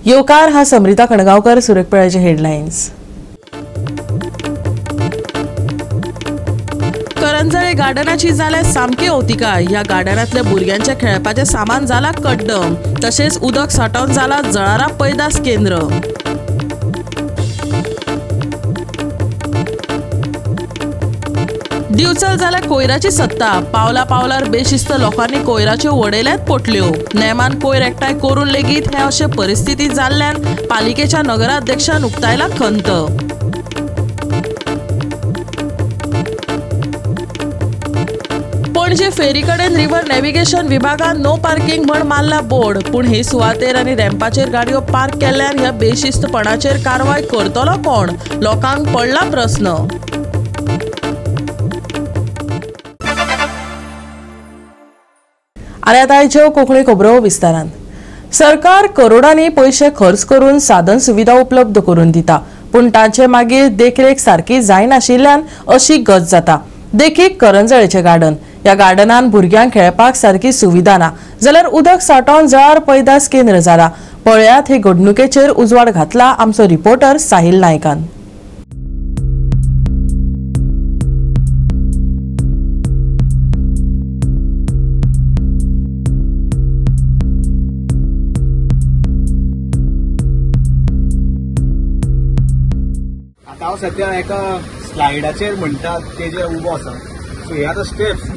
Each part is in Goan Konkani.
येवकार हा समृता कणगावकर. सुरकपेळाचे हेडलायन्स. करंजळे गार्डनाची जाल्या सामकी अवतिकाय. ह्या गार्डनांतल्या भुरग्यांच्या खेळपाचें सामान जाला कड्डम, तशेंच उदक सांठोवन जाला जळारां पैदास केंद्र. दिवचल जाल्या कोयराची सत्ता. पावला पावलार बेशिस्त लोकांनी कोयराच्यो वडयल्यात पोटल्यो. नेमान कोयर एकठांय करून लेगीत हे अशे परिस्थिती जाल्ल्यान पालिकेच्या नगराध्यक्षान उक्तायला खंत. पणजे फेरी कडेन रिव्हर नॅव्हिगेशन विभागान नो पार्किंग म्हण मारला बोर्ड, पूण हे सुवातेर आनी रॅम्पाचेर गाडयो पार्क केल्ल्यान ह्या बेशिस्तपणाचेर कारवाय करतलो कोण? लोकांक पडला प्रस्न. आनी आतां आयच्यो कोंकणी खबरो विस्तारान. सरकार करोडांनी पयशे खर्च करून साधन सुविधा उपलब्ध करून दिता, पूण तांचे मागीर देखरेख सारकी जायनाशिल्ल्यान अशी गत जाता. देखीक करंजळेचें गार्डन. ह्या गार्डनान भुरग्यांक खेळपाक सारकी सुविधा ना जाल्यार उदक सांठोवन जळार पैदास केंद्र जाला. पळयात हे घडणुकेचेर उजवाड घातला आमचो रिपोर्टर साहिल नायकान. आतां हांव सद्या एका स्लायडाचेर म्हणटा तेजेर उबो आसा. सो हे आतां स्टेप्स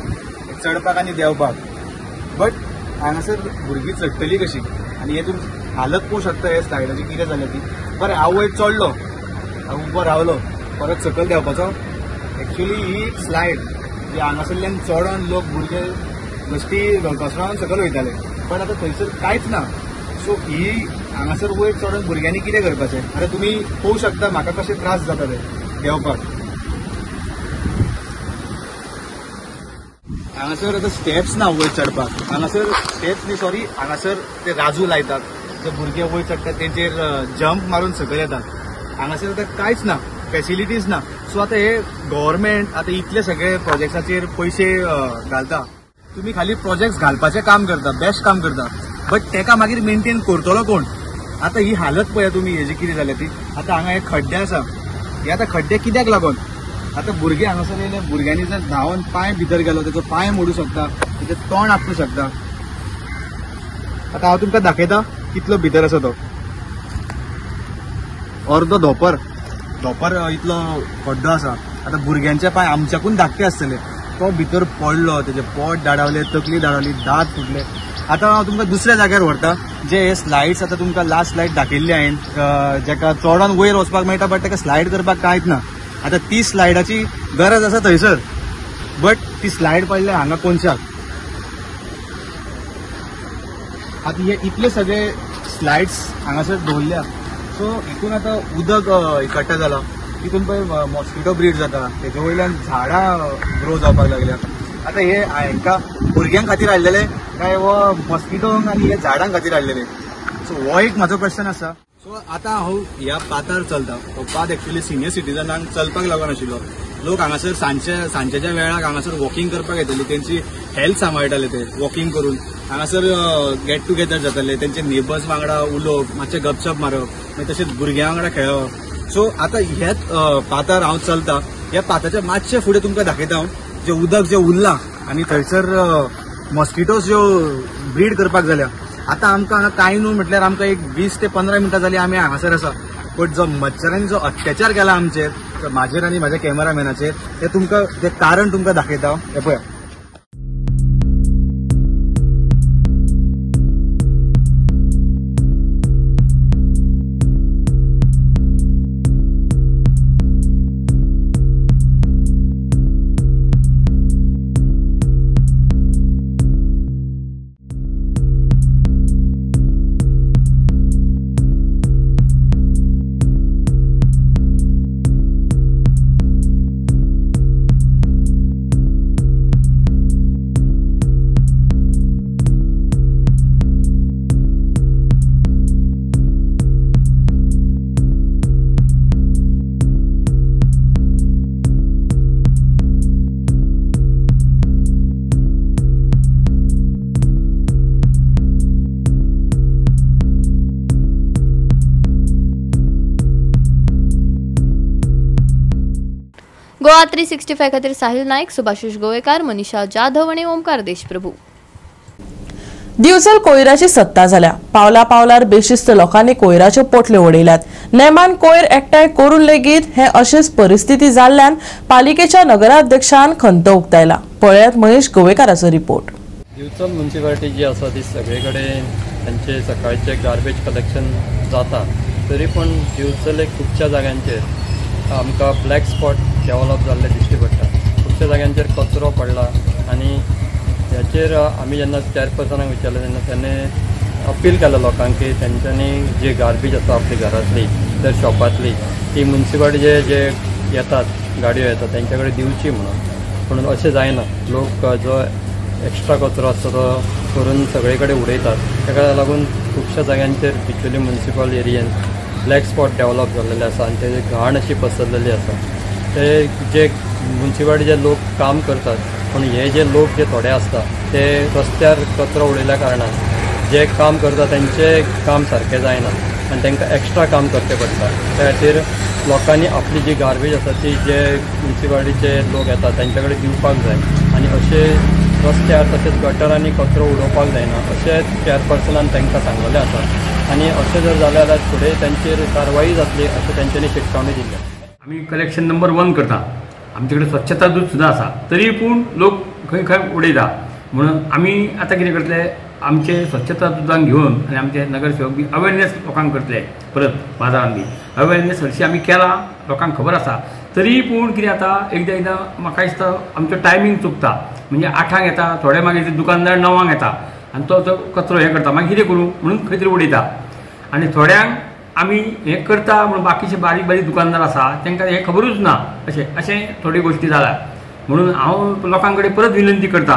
चडपाक आनी देंवपाक, बट हांगासर भुरगीं चडटली कशी? आनी हे तुमी हालत पळोवंक शकता हे स्लायडाची कितें जाल्या ती. बरें, हांव वयर चडलो, हांव उबो रावलो, परत सकयल देंवपाचो. एक्चुली ही स्लायड जी हांगासरल्यान चडोन लोक भुरगे बेश्टी घसरोन सकयल वयताले, बट आतां थंयसर कांयच ना. सो ही हांगासर वयर चडोन भुरग्यांनी कितें करपाचें? आतां तुमी पळोवंक शकता म्हाका कशे त्रास जाता ते देंवपाक. हांगासर आतां स्टेप्स ना वयर चडपाक. हांगासर स्टेप्स न्ही, सॉरी, हांगासर ते राजू लायतात, जे भुरगे वयर चडटात तेंचेर जंप मारून सकयल येतात. हांगासर आतां कांयच ना, फेसिलिटीज ना. सो आतां हे गव्हर्मेंट आतां इतले सगळे प्रोजेक्ट्साचेर पयशे घालता, तुमी खाली प्रोजेक्ट्स घालपाचें काम करता, बेस्ट काम करता, बट तेका मागीर मेंटेन करतलो कोण? आतां ही हालत पळया तुमी हेजी कितें जाल्या ती. आतां हांगा हे खड्डे आसा, हे आतां खड्डे कित्याक लागून? आतां भुरगे हांगासर येयले, भुरग्यांनी जर धांवन पांय भितर गेलो तेचो पांय मोडूं शकता, तेचें तोंड आपटूं शकता. आतां हांव तुमकां दाखयता कितलो भितर आसा तो. अर्दो धोपर धोपर इतलो खड्डो आसा. आतां भुरग्यांचे पांय आमच्याकून धाकटे आसतले, तो भितर पडलो, तेजें पोट दाडावलें, तकली दाडावली, दांत फुटले. आतां हांव तुमकां दुसऱ्या जाग्यार व्हरता, जे हे स्लायड्स आतां तुमकां लास्ट स्लायड दाखयल्ली हांवें, जेका चडोन वयर वचपाक मेळटा बट तेका स्लायड करपाक कांयच ना. आतां ती स्लायडाची गरज आसा थंयसर, बट ती स्लायड पडल्या हांगा कोनशाक. आतां हे इतले सगळे स्लायड्स हांगासर दवरल्या. सो हितून आतां उदक इकट्ठा जाला, तितून पळय मॉस्किटो ब्रीड जाता, तेजे वयल्यान झाडां ग्रो जावपाक लागल्या. आतां हे हांकां भुरग्यां खातीर हाडलेले काय हो मॉस्किटोंक आनी हे झाडां खातीर हाडलेले? सो हो एक म्हाजो क्वेश्चन आसा. सो आतां हांव ह्या पाथार चलता. हो पाथ एक्चुअली सिनियर सिटीजनांक चलपाक लागून आशिल्लो. लोक हांगासर सांजेच्या वेळाक हांगासर वॉकिंग करपाक येताली, तेंची हेल्थ सांबाळटाले ते वॉकिंग करून. हांगासर गेट टुगेदर जाताले, तेंचे नेबर्स वांगडा उलोवप, मातशें गपशप मारप, मागीर तशेंच भुरग्यां वांगडा खेळप. सो आतां ह्याच पाथार हांव चलता. ह्या पाथाच्या मातशें फुडें तुमकां दाखयता हांव जें उदक जें उरलां आनी थंयसर मॉस्किटोज ज्यो ब्रीड करपाक जाल्या. आतां आमकां हांगा कांय न्हू म्हटल्यार आमकां एक 20 ते 15 मिनटां जालीं आमी हांगासर आसा, बट जो मच्छरांनी जो अत्याचार केला आमचेर, म्हाजेर आनी म्हाज्या कॅमेरामॅनाचेर, ते तुमकां ते कारण तुमकां दाखयता. हें पळया. गोवा 365 खातीर साहिल नाईक, सुभाषिष गोवेकार, मनीषा जाधव आनी ओमकार देशप्रभू. दिवचल कोयराची सत्ता जाल्या. पावला पावलार बेशिस्त लोकांनी कोयराच्यो पोटल्यो उडयल्यात. नेमान कोयर एकठांय करून लेगीत हे अशीच परिस्थिती जाल्ल्यान पालिकेच्या नगराध्यक्षान खंत उक्तायला. पळयात महेश गोवेकाराचो रिपोर्ट. दिवचल म्युनिसिपालिटी जी आसा ती सगळे कडेन तांचे सकाळचे गार्बेज कलेक्शन जाता, तरी पूण दिवचले खुबश्या जाग्यांचेर आमकां ब्लॅक स्पॉट डेवलप जाल्ले दिश्टी पडटा. खुबश्या जाग्यांचेर कचरो पडला आनी ह्याचेर आमी जेन्ना चेअरपर्सनाक विचारलें तेन्ना ताणें अपील केलें लोकांक की तेंच्यांनी जी गार्बेज आसा आपली घरांतली तर शॉपांतली ती म्युनिसिपालिटीचे जे येतात गाडयो येतात तेंच्या कडेन दिवची म्हणून. पूण अशें जायना, लोक जो एक्स्ट्रा कचरो आसता तो करून सगळे कडेन उडयतात. ताका लागून खुबश्या जाग्यांचेर बिचोली म्युनिसिपल एरियेन ब्लॅक स्पॉट डेवलप जाल्लेले आसा आनी ते घाण अशी पसरलेली आसा. ते जे म्युनिसिपालिटीचे लोक काम करतात, पूण हे जे लोक जे थोडे आसता ते रस्त्यार कचरो उडयल्या कारणान जे काम करता तेंचें काम सारकें जायना आनी तांकां एक्स्ट्रा काम करचें पडटा. त्या खातीर लोकांनी आपली जी गार्बेज आसा ती जे म्युनिसिपालिटीचे लोक येतात तेंच्या कडेन दिवपाक जाय आनी अशें रस्त्यार तशेंच गटरांनी कचरो उडोवपाक जायना अशें चेअरपर्सनान तांकां सांगलेलें आसा. आनी अशें जर जालें जाल्यार फुडें तांचेर कारवाई जातली अशें तेंच्यांनी शिटकावणी दिल्या. आमी कलेक्शन नंबर 1 करता, आमचे कडेन स्वच्छता दूत सुद्दां आसा, तरी पूण लोक खंय खंय उडयता. म्हणून आमी आतां कितें करतले, आमचे स्वच्छता दूतांक घेवन आनी आमचे नगरसेवक बी अवेरनेस लोकांक करतले. परत बाजारान बी अवेरनेस हरशीं आमी केला, लोकांक खबर आसा, तरी पूण कितें जाता एकदां एकदां म्हाका दिसता आमचो टायमींग चुकता. म्हणजे 8ांक येता, थोडे मागीर दुकानदार 9ांक येता आनी तो तो कचरो हें करता, मागीर कितें करूं म्हणून खंय तरी उडयता. आनी थोड्यांक आमी हें करता म्हणून बाकीचे बारीक बारीक दुकानदार आसा तांकां हें खबरूच ना, अशें अशें थोड्यो गोश्टी जाल्या. म्हणून हांव लोकां कडेन परत विनंती करता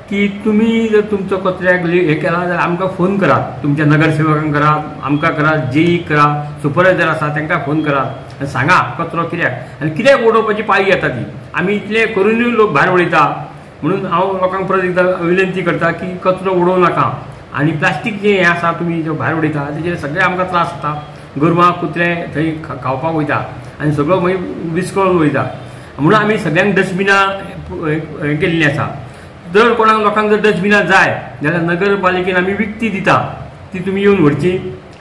की तुमी जर तुमचो कचऱ्याक हें केला जाल्यार आमकां फोन करात, तुमच्या नगरसेवकांक करात, आमकां करात, जेईक करात, सुपरवायजर आसा तांकां फोन करात आनी सांगा कचरो कित्याक आनी कित्याक उडोवपाची पाळी येता ती. आमी इतलें करुनूय लोक भायर उडयता. म्हणून हांव लोकांक परत एकदां विनंती करता की कचरो उडोवं नाका आनी प्लास्टीक जें हें आसा तुमी जें भायर उडयता तेजेर सगळें आमकां त्रास जाता. गोरवां कुत्रे थंय खावपाक वयता आनी सगळो मागीर विस्कळून वयता. म्हणून आमी सगळ्यांक डस्टबिनां हें केल्लीं आसा. जर कोणाक लोकांक जर डस्टबिनां जाय जाल्यार नगरपालिकेन आमी विकती दिता, ती तुमी येवन व्हरची.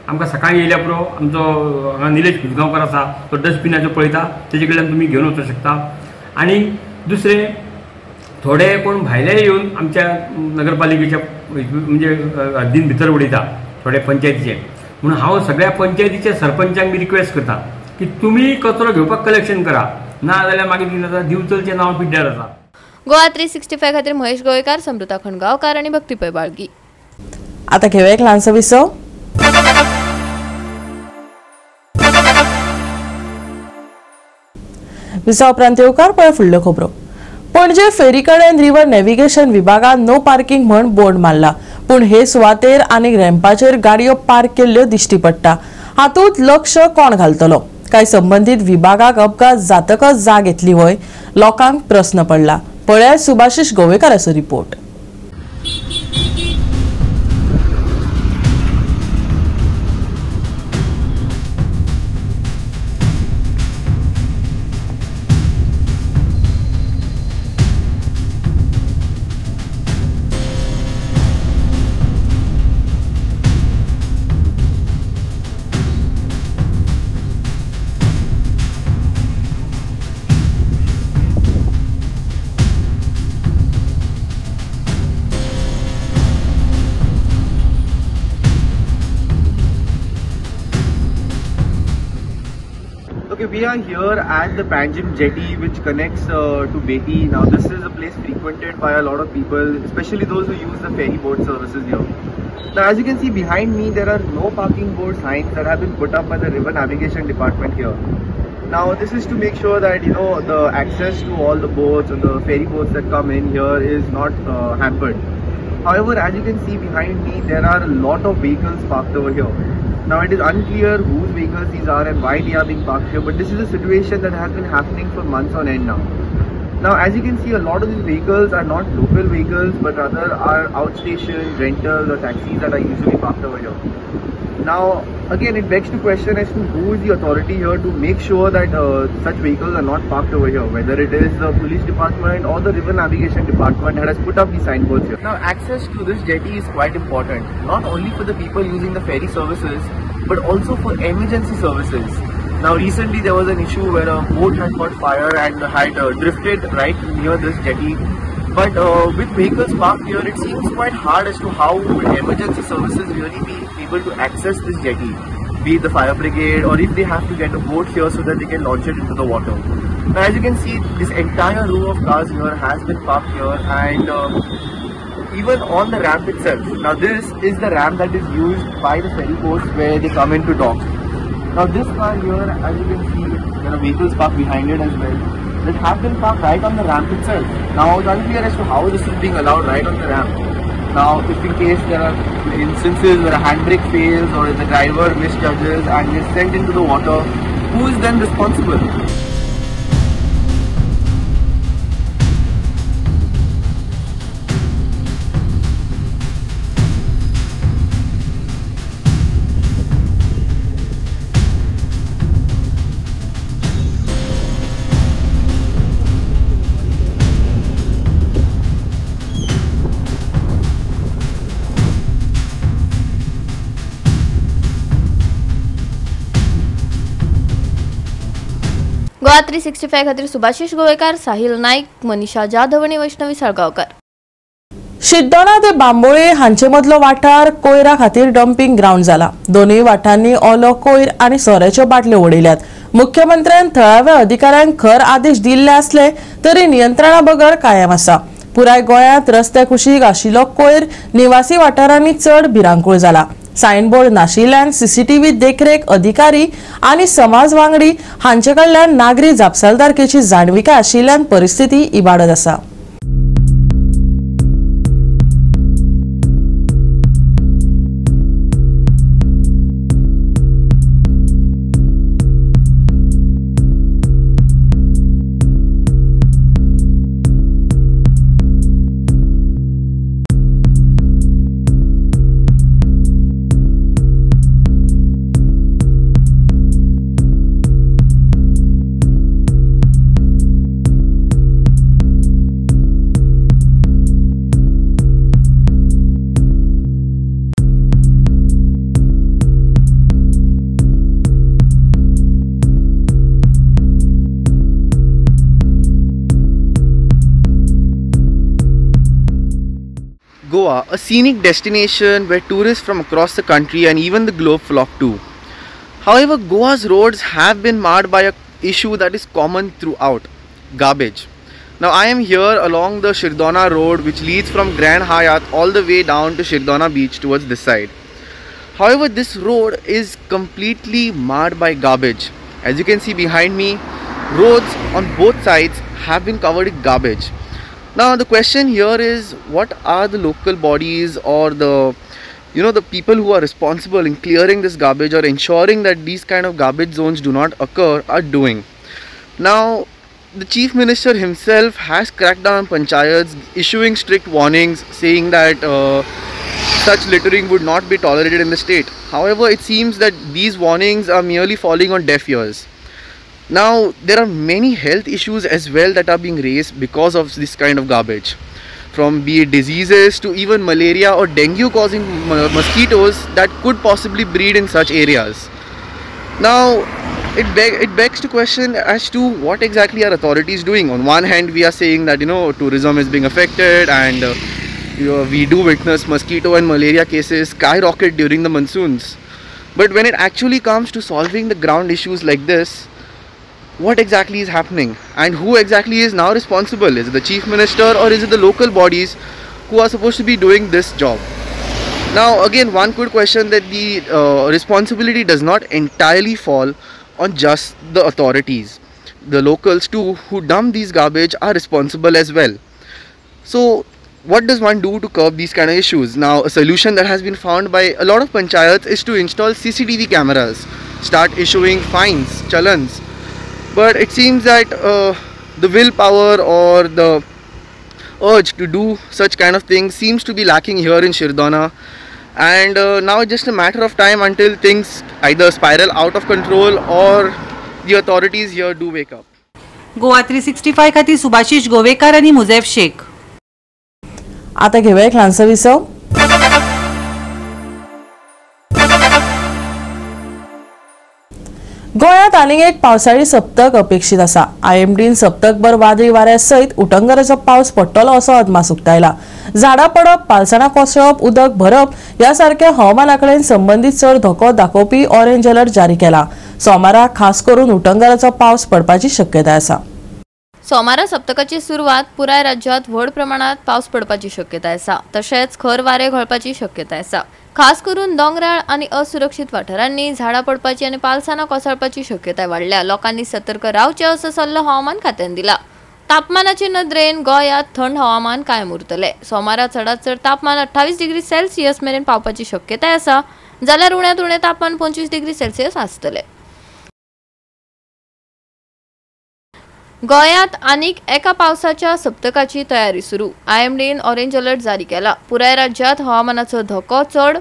आमकां सकाळीं येयल्या पुरो, आमचो हांगा निलेश कुजगांवकर आसा तो डस्टबिनाच्यो पळयता, तेजे कडल्यान तुमी घेवन वचूंक शकता. आनी दुसरें थोडे कोण भायले येवन आमच्या नगरपालिकेच्या म्हणजे हद्दीन भितर उडयता थोडे पंचायतीचे. म्हणून हांव सगळ्या पंचायतीच्या सरपंचांक बी रिक्वेस्ट करता की तुमी कचरो घेवपाक कलेक्शन करा, ना जाल्यार मागीर कितें जाता दिवचलचें नांव पिड्ड्यार जाता. गोवा 365 खातीर महेश गोवेकार, समृता खणगांवकार आनी भक्ती पै बाळगी. आता घेवया एक ल्हानसो विसव. विसव उपरांत येवकार पळय फुडल्यो खबरो. पणजे फेरी कडेन रिव्हर नॅव्हिगेशन विभागान नो पार्किंग म्हण बोर्ड मारला, पूण हे सुवातेर आनी रॅम्पाचेर गाडयो पार्क केल्ल्यो दिश्टी पडटा. हातूंत लक्ष कोण घालतलो? काय संबंदीत विभागाक अपघात जातकच जाग येतली व्हय? लोकांक प्रस्न पडला. पळयात Subhashish गोवेकाराचो report. Okay, we are here at the Panjim jetty, which connects to Beti. Now this is a place frequented by a lot of people, especially those who use the ferry boat services here. Now as you can see behind me, there are no parking board signs that have been put up by the River Navigation Department here. Now this is to make sure that, you know, the access to all the boats and the ferry boats that come in here is not hampered. However, as you can see behind me, there are a lot of vehicles parked over here. Now it is unclear whose vehicles these are and why they are being parked here, but this is a situation that has been happening for months on end now. Now as you can see, a lot of these vehicles are not local vehicles, but rather are outstation rentals or taxis that are usually parked over here. Now again, it begs to question as to who is the authority here to make sure that such vehicles are not parked over here, whether it is the police department or the river navigation department that has put up the signboards here. Now access to this jetty is quite important, not only for the people using the ferry services, but also for emergency services. Now recently there was an issue where a boat had caught fire and had drifted right near this jetty. But with vehicles parked here, it seems quite hard as to how would emergency services really be able to access this jetty, be it the fire brigade or if they have to get a boat here so that they can launch it into the water. Now as you can see, this entire row of cars here has been parked here, and even on the ramp itself. Now this is the ramp that is used by the ferry boats where they come into dock. Now this car here, as you can see, there are vehicles parked behind it as well, that have been parked right on the ramp itself. Now it's unclear as to how this is being allowed right on the ramp. Now if in case there are instances where a handbrake fails or the driver misjudges and is sent into the water, who is then responsible? Goa 365 खातीर सुभाषिष गोवेकार, साहिल नाईक, मनीषा जाधव आनी वैष्णवी साळगांवकार। शिद्दोना ते बांबोळे हांचे मदलो वाठार कोयरा खातीर डम्पिंग ग्राउंड जाला। दोनूय वाठारांनी ओलो कोयर आनी सोऱ्याच्यो बाटल्यो उडयल्यात। मुख्यमंत्र्यान थळाव्या अधिकाऱ्यांक खर आदेश दिल्ले आसले तरी नियंत्रणा बगर कायम आसा। पुराय गोंयांत रस्त्या कुशीक आशिल्लो कोयर निवासी वाठारांनी चड भिरांकूळ जाला। सायनबोर्ड नाशिल्ल्यान सीसीटीव्ही देखरेख अधिकारी आनी समाज वांगडी हांचे कडल्यान नागरी जापसालदारकेची जाणविकाय आशिल्ल्यान परिस्थिती इबाडत आसा। Goa, a scenic destination where tourists from across the country and even the globe flock to. However, Goa's roads have been marred by an issue that is common throughout: garbage. Now I am here along the Shirdona road, which leads from Grand Hyatt all the way down to Shirdona beach towards this side. However, this road is completely marred by garbage. As you can see behind me, roads on both sides have been covered in garbage. Now the question here is, what are the local bodies or the the people who are responsible in clearing this garbage or ensuring that these kind of garbage zones do not occur are doing? Now the Chief Minister himself has cracked down on panchayats, issuing strict warnings saying that such littering would not be tolerated in the state. However, it seems that these warnings are merely falling on deaf ears. Now there are many health issues as well that are being raised because of this kind of garbage, from be it diseases to even malaria or dengue causing mosquitoes that could possibly breed in such areas. Now it begs to question as to what exactly are authorities doing. On one hand, we are saying that tourism is being affected and we do witness mosquito and malaria cases skyrocket during the monsoons, but when it actually comes to solving the ground issues like this, what exactly is happening and who exactly is now responsible? Is it the Chief Minister or is it the local bodies who are supposed to be doing this job? Now again, one could question that the responsibility does not entirely fall on just the authorities. The locals too who dump these garbage are responsible as well. So what does one do to curb these kind of issues? Now a solution that has been found by a lot of panchayats is to install CCTV cameras, start issuing fines, challans. But it seems that the willpower or the urge to do such kind of things seems to be lacking here in Shirdona, And now it's just a matter of time until things either spiral out of control or the authorities here do wake up. Goa 365 खातीर सुभाषिश गोवेकार आनी मुझेफ शेख. आता घेऊया एक ल्हानसो विसव. गोंयांत आनीक एक पावसाळी सप्तक अपेक्षीत आसा. आयएमडीन सप्तकभर वादळी वाऱ्या सयत उटंगराचो पावस पडटलो असो अदमास उक्तायला. झाडां पडप, पालसणां कोसळप, उदक भरप ह्या सारक्या हवामाना कडेन संबंदीत चड धोको दाखोवपी ऑरेंज अलर्ट जारी केला. सोमारा खास करून उटंगराचो पावस पडपाची शक्यताय आसा. सोमारा सप्तकाची सुरवात पुराय राज्यात व्हड प्रमाणात पावस पडपाची शक्यताय आसा. तशेंच खर वारें घोळपाची शक्यताय आसा. खास करून दोंगराळ आनी असुरक्षीत वाठारांनी झाडां पडपाची आनी पालसानां कोसळपाची शक्यताय वाडल्या. लोकांनी सतर्क रावचें असो सल्लो हवामान खात्यान दिला. तापमानाचे नदरेन गोंयांत थंड हवामान कायम उरतलें. सोमारा चडांत चड तापमान 28 डिग्री सेल्सियस मेरेन पावपाची शक्यताय आसा, जाल्यार उण्यांत उणें तापमान 25 डिग्री सेल्सियस आसतलें. गोंयांत आनीक एका पावसाच्या सप्तकाची तयारी सुरू. आयएमडीन ऑरेंज अलर्ट जारी केला. पुराय राज्यांत हवामानाचो धोको चड.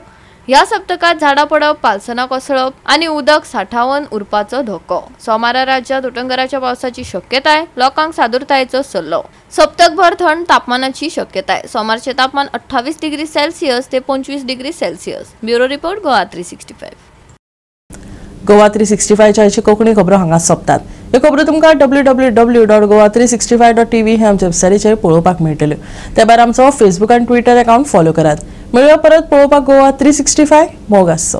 ह्या सप्तकांत झाडां पडप, पालसणां कोसळप आनी उदक सांठावन उरपाचो धोको. सोमारा राज्यांत उटंगराच्या पावसाची शक्यताय. लोकांक सादुरतायेचो सल्लो. सप्तकभर थंड तापमानाची शक्यताय. सोमारचें तापमान 28 डिग्री सेल्सियस ते 25 degree Celsius. Bureau report, Goa 365. Goa 365 Konkani खबरो हांगा सोंपतात. ह्यो खबरो तुमकां www.goa365.tv हे आमच्या वेबसायटीचेर पळोवपाक मेळटल्यो. त्या भायर आमचो फेसबूक आनी ट्विटर अकाउंट फॉलो करात. मेळुया परत पळोवपाक गोवा 365. मोग आसचो.